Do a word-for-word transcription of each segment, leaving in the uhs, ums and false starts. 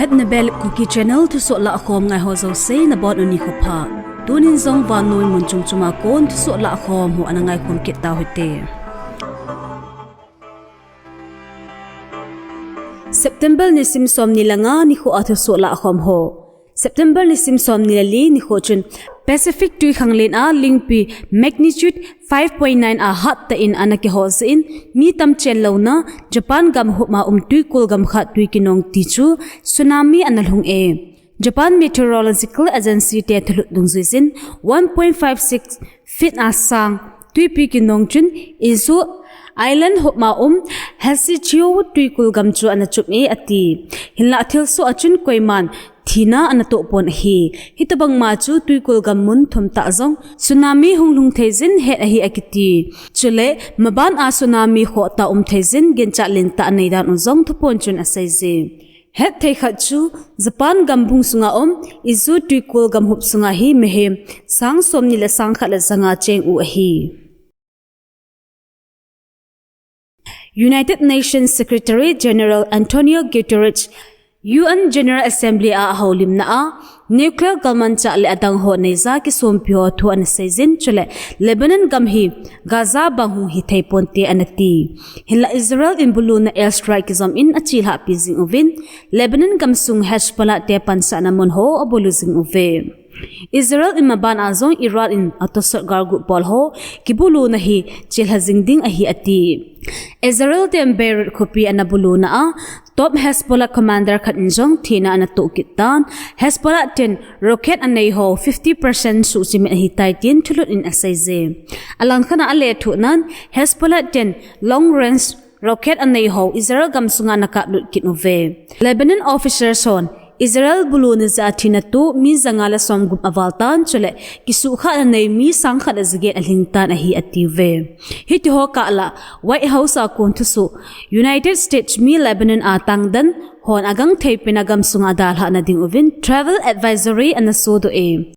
Hetna Bel Kuki Channel thusoh lahkhom ngai ho jouse nabonun nikho pha. Tunin jong vannoi mun chom choma kon thusoh lahkhom ho ana ngaikhom kit tau hite. September nisim somni le nga nikho a thusoh lahkhom ho. September nisim somni le li nikho chun Pacific twikhanglen a lingpi magnitude five point nine a hattah in ana kiho jeh in mi tamchen louna Japan gam hupma um twikul gamkhat twi kinong ti chu tsunami ana lhung e. Japan Meteorological Agency te thulut dungjuijin one point five six feet a sang twipi kinong chun Izu Island hupma um Hachichiyo twikul gam chu ana chup e ati. Hinlah thilsoh a chun koiman thina ana tohpon ahi. Hitobangma chu twikul gam mun thumtah jong tsunami hung lhung theijin het ahi akiti. Chule maban a tsunami khohtah um theijin ginchat lentah anei dan u jong thuphon chun aseije. Hetthei khat chu Japan gambung sunga um Izu twikul gamhup sunga hi mihem sang somni le sang khat le janga cheng u ahi. United Nations Secretary General Antonio Guterres U N General Assembly a ahoulimna a nuclear galmanchah le adang ho neija kisompi ho thu ana seijin chule Lebanon gam hi Gaza bang hung hithei ponte anati. Hinlah Israel in buluna airstrike kijom in achelhahpi jing uvin Lebanon gamsung Hezbollah te pansahna mun ho abulu jing uve. Israel in maban a jong Iran in atosot galgut bol ho kibuluna hi chelha jing ding ahi ati. Israel ten Beirut khopi ana buluna a top Hezbollah commander khat in jong thina ana toh kit tan. Hezbollah ten rocket anei ho fifty percent suhchimit ahitai tin thulut in aseije. Alangkhat a alethuhnan Hezbollah ten long range rocket anei ho Israel gamsunga ana kaplut kit uve. Lebanon officers hon Israel buluna jeh a thina toh mi janga le somgup aval tan chule kisuhkhahna nei mi sangkhat le jaget alhing tan ahi atiuve. Hitiho kah lah White House a kon thusoh United States mi Lebanon a tangden hon agangthei pena gamsunga adalhahna ding uvin travel advisory ana sodoh e.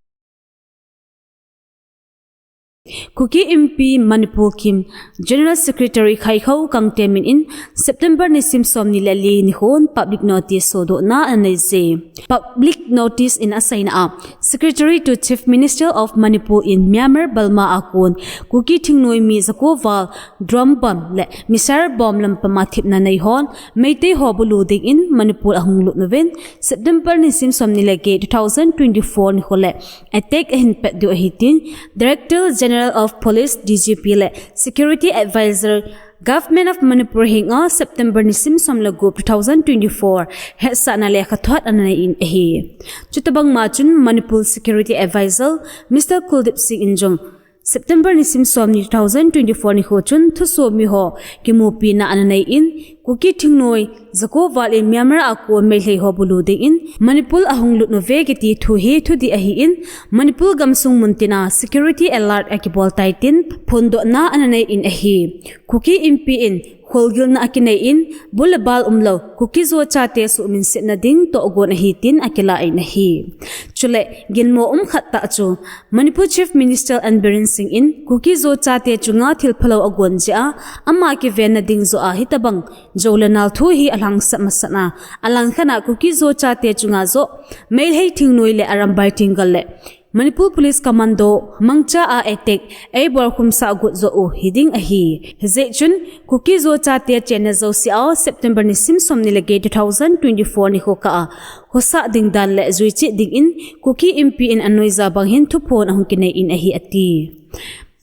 Kuki Inpi Manipur Kim General Secretary Khaikho Kangte min in September nisim somni le li nikhon public notice sodohna aneije. Public notice in aseina a Secretary to Chief Minister of Manipur in Myanmar Burma a kon Kuki thingnoi mi jako val drum bomb le missile bomb lampam a thepna nei hon Meitei ho bulu dingin Manipur ahung lut uvin September nisim somni le get two thousand twenty-four nikho le attack ahin pet diu ahi tin Director General of Police D G P le Security Advisor Government of Manipur henga September nisim som le gup two thousand twenty-four hetsahna lekhathot ananei in ahi. Chutobangma chun Manipur Security Advisor Mister Kuldeep Singh in jong September nisim somni two thousand twenty-four nikho chun thusomi ho kimupina ananei in Kuki thingnoi jako val in Myanmar a kon Meitei ho bulu dingin Manipur ahung lut uve kiti thu hi thudih ahin Manipur gamsung muntina security alert akibol tai tin phondohna ananei in ahi. Kuki Inpi in kholgilna akinei in bul le bal umlou Kuki-Zo chate suhminsetna ding tohgon ahi tin akilah in ahi. Chule ginmo um khat tah chu Manipur Chief Minister N Biren Singh in Kuki-Zo chate chunga thil phalou agon jeh a ama kivenna ding joh a hitobang jou le nal thu hi alhangsap masat a, alangkhat a Kuki-Zo chate chunga joh Meitei thingnoi le Arambai Tenggol le Manipur Police Commando mangcha a attack eibolkhum sah got joh u hiding ahi. Hijeh chun Kuki-Zo chate chenna jouse a September nisim somni le get two thousand twenty-four nikho kah a khosah ding dan le juichih dingin Kuki Inpi in anoija bang hin thuphon ahung kinei in ahi ati.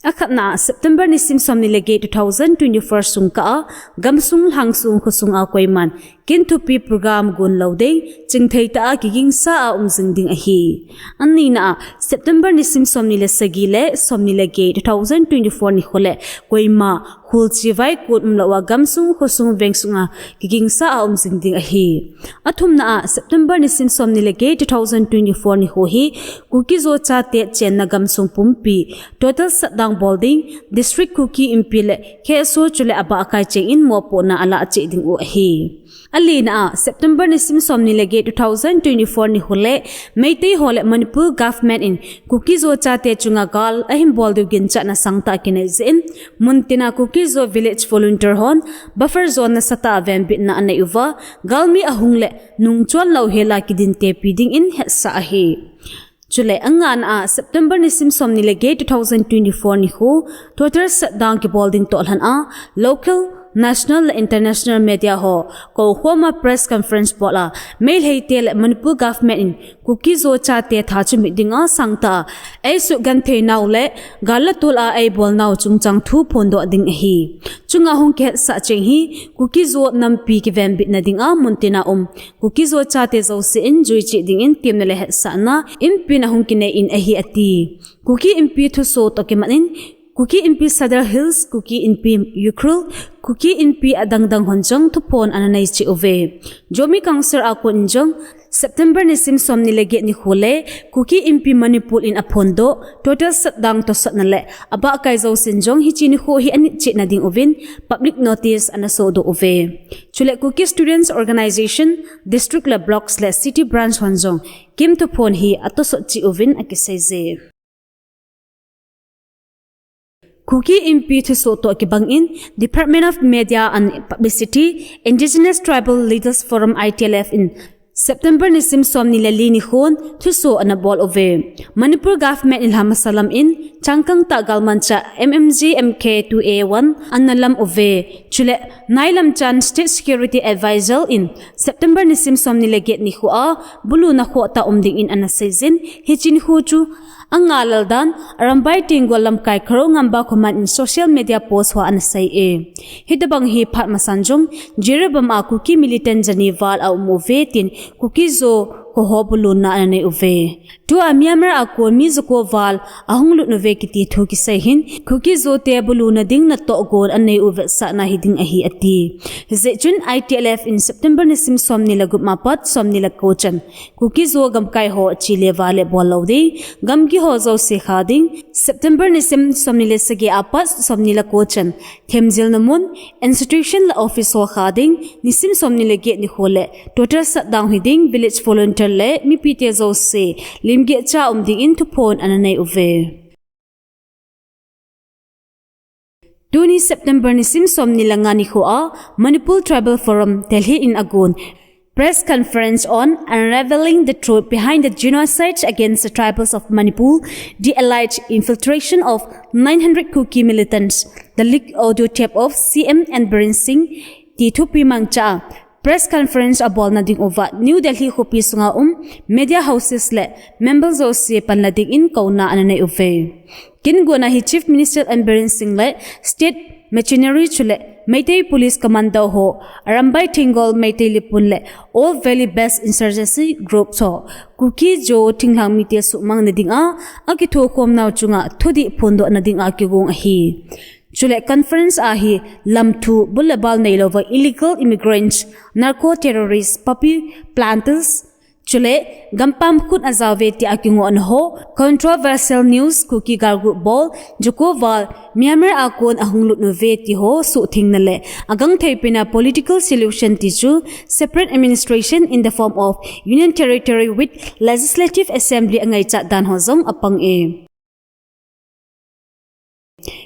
Akhatna a September nisim somni le get two thousand twenty-four sung kah a gamsung lhangsung khosung a koiman kin thupi program gon lou ding, chingthei tah a kigingsa a um jing ding ahi. Anina a September nisim somni le sagi le somni le get two thousand twenty-four nikho le koima kholchivai kon umlou a gamsung khosung vengsung a kigingsa a um jing ding ahi. Athumna a September nisim somni le get two thousand twenty-four nikho hi Kuki-Zo chate chenna gamsung pumpi total shutdown bol ding, District Kuki Inpi le K S O chule abah akai chengin mopohna alah cheh ding u ahi. Alina a, September nisim somni le get two thousand twenty-four nikho le, Meitei ho le Manipur government in Kuki-Zo chate chunga gal ahin bol diu ginchatna sangtah kinei jeh in, muntina Kuki-Zo village volunteer hon buffer zone nasatah a venbitna anei uva, galmi ahung le nungchon louhel a kidintepi dingin hetsah ahi. Chule angana a, September nisim somni le get two thousand twenty-four nikho, total shutdown kibol ding toh lhon a, local, national le international media ho koukhoma press conference bol a, Meitei te le Manipur government in Kuki-Zo chate thachimit dinga sangtah a eisugenthei nau le gal le tol a eibol nau chungchang thu phondoh ding ahi. Chunga hung kihetsah cheng hi Kuki-Zo nampi kivenbitna dinga muntina um Kuki-Zo chate jouse in juichih dingin temna le hetsahna Inpi in ahung kinei in ahi ati. Kuki Inpi thuso toh kimat in, Kuki Inpi Sadar Hills, Kuki Inpi Ukhrul, Kuki Inpi adangdang hon jong thuphon ana nei cheh uve. Zomi Council a kon in jong, September nisim somni le get nikho le, Kuki Inpi Manipur in aphondoh total shutdown tosotna le abahkai jousen jong hiche nikho hi anit cheh na ding uvin public notice ana sodoh uve. Chule Kuki Students Organisation, District le Blocks le City Branch hon jong KIM thuphon hi atosot cheh uvin akiseije. Kuki Inpi thuso toh kibang in, Department of Media and Publicity, Indigenous Tribal Leaders Forum, I T L F in September nisim somni le li nikhon thuso ana bol uve. Manipur government in lha masa lam in changkang tah galmanchah M M G M K two A one ana lam uve. Chule nailam chan State Security Advisor in September nisim somni le get nikho a buluna khoh tah um dingin ana seijin, hiche nikho chu Anga laldan, Arambai Tenggol lamkai Kharou Ngamba Khuman in social media post ho ana sei e. Hitobang hi phat masan jong, Jiribam a Kuki militant jani val aum uve tin Kuki-Zo kho ho buluna ana nei uve. Tua Myanmar a kon mi jako val ahung lut uve kiti thu kisei hin, Kuki-Zo te buluna ding natoh gon anei u vetsahna hiding ahi ati. Hijeh chun I T L F in September nisim somni le gup a pat somni le ko chan Kuki-Zo gamkai ho che le vale bol lou ding, gamgi ho jouse kha ding, September nisim somni le sagi a pat somni le ko chan, themjilna mun, institution le office ho kha ding, nisim somni le get nikho le, total shutdown hiding, village volunteer le mipite jouse limgeh cha um dingin thuphon ana nei uve. Tuni September nisim somni le nga nikho a Manipur Tribal Forum Delhi in agon press conference on unraveling the truth behind the genocide against the tribals of Manipur, the alleged infiltration of nine hundred Kuki militants, the leaked audio tape of C M N Biren Singh, ti thupi mangcha press conference abolna ding uva New Delhi khopi sunga um media houses le member jouse panla dingin kouna ana nei uve. Kingona hi Chief Minister N Biren Singh le state machinery chule Meitei Police Commando ho, Arambai Tenggol Meitei Lipun le All Valley Based Insurgency Group ho, Kuki-Zo thinglhang mite suhmang nadinga akithokhom nau chunga thudih phondoh nadinga kigong ahi. Chule conference a hi lamthu bul le bal neilouva illegal immigrants, narco terrorists, poppy planters, chule gampam khut ajaove tia kingohna ho, controversial news, Kuki gal group bol, jako val, Myanmar a kon ahung lut uve ti ho suhthengna le agangthei pena political solution ti chu separate administration in the form of Union Territory with Legislative Assembly angaichat dan ho jong apang e.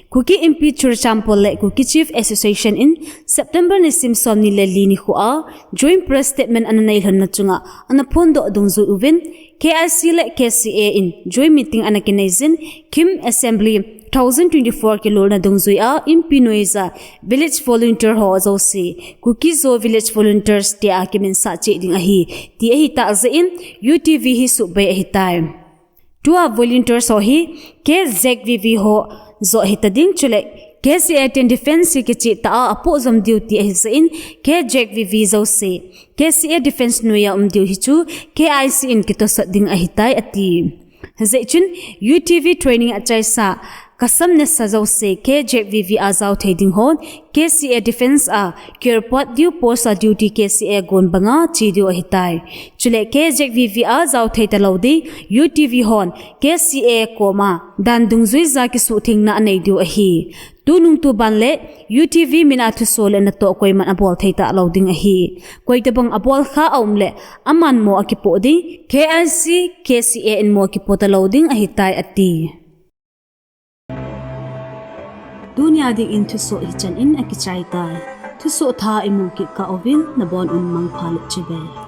Kuki Inpi Churachandpur le Kuki Chief Association in September nisim somni le li nikho a joint press statement ana nei lhonna chunga ana phondoh dungjui uvin, K I C le K C A in joint meeting ana kinei jin, KIM Assembly two thousand twenty-four kilolna dungjui a Inpi noija village volunteer ho jouse Kuki-Zo village volunteers tia kiminsah cheh ding ahi ti ahitah jeh in U T V hi suhbei ahitai. Tua volunteers ho hi K Z V V ho joh hita ding chule K C A ten defense hi kicheh tah a apoh jom diu ti ahi jeh in K Z V V jouse K C A defense noiya um diu hi chu K I C in kitosot ding ahitai ati. Hijeh chun U T V training achaisa kasam nesa jouse K Z V V a jao thei ding hon K C A defense a care pot diu post a duty K C A gon banga che diu ahitai. Chule K Z V V a jao thei talou ding U T V hon K C A koma dan dungjuija kisuhthengna anei diu ahi. Tunung tuban le U T V mina thusoh le natoh koiman abol thei talou ding ahi. Koitobang abol kha aum le aman mo akipoh ding, K I C, K C A in mo akipoh talou ding ahitai ati. Tunia dingin thusoh hichan in akichai tai. Thusoh thah imu kit kah uvin nabon un mangpha le chibai.